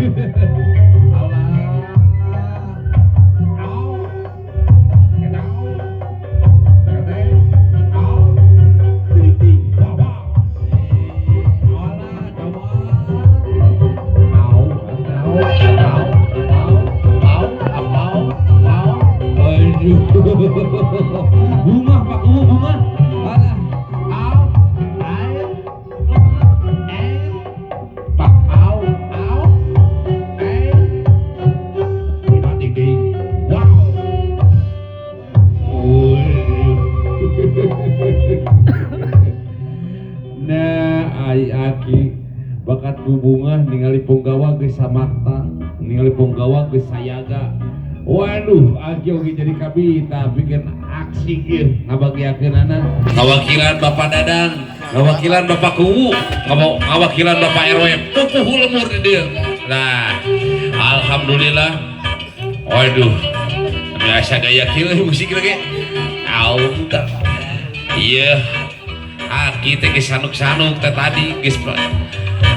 Allah. Au. Kedau. Tete. Au. Ting bawa. Alah, coba. Au, au, au, au, au, au, au. Aduh. Bunga Pak Kuwu, bunga. Alah. Au, ai, eh, Pak au, au, eh. Lima ting. Wow. Wih. Nah, ai aki bakat ku bunga ningali punggawa geus samakta, ningali punggawa geus sayaga. Waduh, aki oge jadi kabita bikin aksi ieu ngabagiakeunana. Ngawakilan Bapak Dadang, ngawakilan Bapak Kuwu, ngawakilan Bapak RW, pupuhu lemur di dieu. Nah, alhamdulillah. Waduh, biasa gaya kieu musik lagi. Au, iya. Aki teh geus sanuk-sanuk teh tadi geus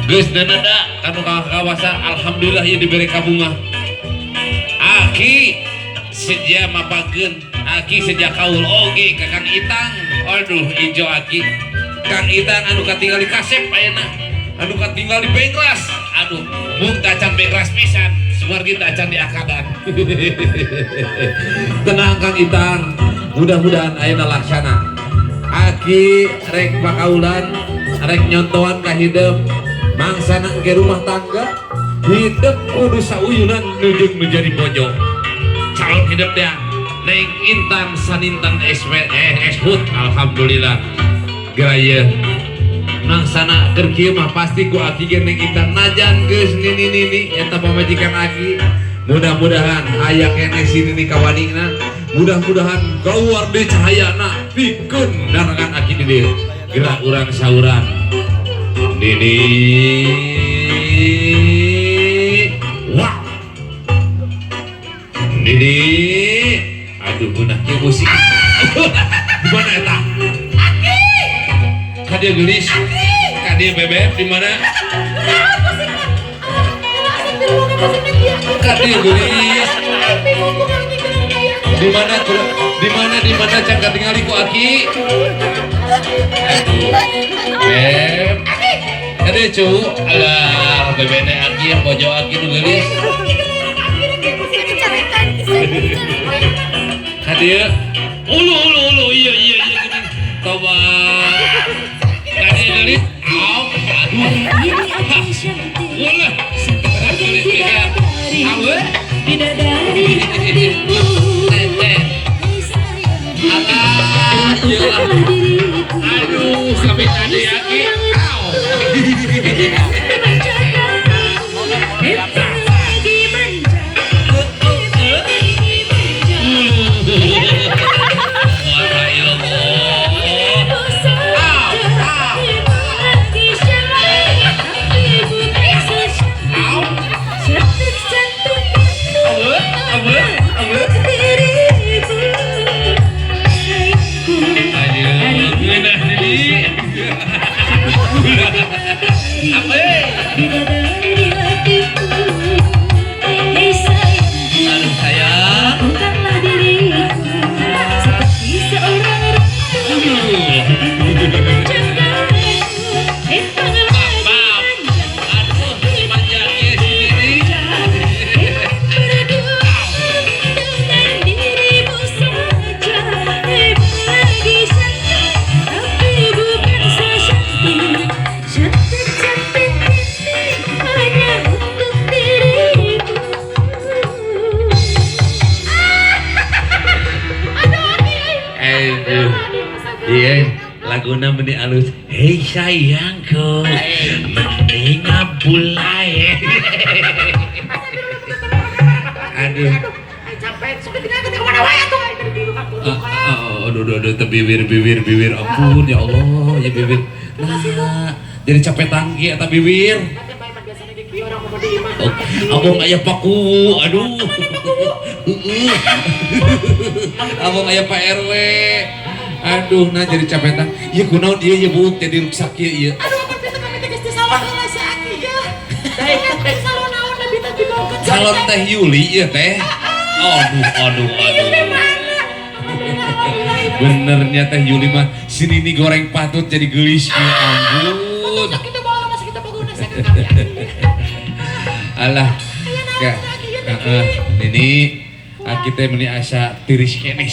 geus deuneuda kanu kawasa, alhamdulillah ieu dibere kabunga. Aki seja mapageun, aki seja kaul oge ka Kang Itang. Aduh, ijo aki. Kang Itang anu katinggal di kasep ayeuna. Anu katinggal di Bengras. Aduh, mung tacan Bengras pisan. Sumargi tacan di akadan. Tenang, Kang Itang, mudah-mudahan ayeuna laksana. Aki rek pakaulan, rek nyontohan ka hidep mangsana ke rumah tangga, hidep kudu sauyunan nuju menjadi bojo calon hidep dia Neng Intan Sanintan SV eh Shut. Alhamdulillah geraya mangsana keur kieu mah pasti ku aki ge Neng Intan najan geus nini nini eta pamajikan aki, mudah-mudahan aya keneh si nini kawanina, mudah-mudahan keluar di cahayana pikeun darangan aki di dieu. Gerak urang sauran nini. Wah, nini, aduh, gunah kieu musik di mana eta? Kadieu geulis, kadieu bebek, di mana? Kadieu geulis, di mana? Di mana, di mana? Can katingali ku aki. Aduh, beb, kadieu cu. Alah, bebek aki yang bojo aki nu geulis. Kadieu ulu ulu ulu, iya geuning toba. Kadieu geulis. Au, aduh. Ulah. Sebagai bidadari, Awe. Bidadari hatimu. Teh. Hei sayangku, Alah, iya lah. peruntukkanlah diriku. Aduh, sampai tadi aki. Au. Memanjakanmu. Bintang lagi manja, lagi manja. Wah, ya Allah. Dirimu saja, ibu lagi cantik, tapi bukan secantik, cantik-cantik itu Awe, awe, awe. untuk dirimu, sayangku. Aduh, ngeunah ini. Apa? Bidadari di hatiku, hei sayangku. Aduh, sayang. Lakukanlah diriku seperti seorang ratu. Memanjakanmu, bintang lagi Bab. manja, Aduh, manja kieu si ini. berdua dengan dirimu saja. Ibu lagi cantik, tapi bukan secantik, cantik-cantik ini hanya untuk dirimu. Aduh. Iya, laguna meni alus. Hei sayangku, mending ngabulai. Aduh. Capek, suka tinggal ke mana wae atuh aing tadi dulu. Ah, aduh, aduh, aduh, teu bibir, bibir, bibir, ampun, ya Allah, ya bibir. Nah, jadi capek tangki eta bibir. Oh, abong aya paku, aduh. Heeh. Abong aya Pak RW. Aduh, nah jadi capek tang. Ieu kunaon ieu ieu buuk jadi ruksak ieu ieu? Aduh, apa pintu kami teh geus teu salah heula si Aki ya. Teh selalu naon da bita. Calon Teh Yuli ya teh. Aduh, aduh, aduh. Benernya Teh Yuli mah si Nini goreng patut jadi gelis, ya ampun. Masa kita bawa, masa kita paguna sa kami. Alah. Ka. Heeh, Nini, aki teh meni asa tiris keneh.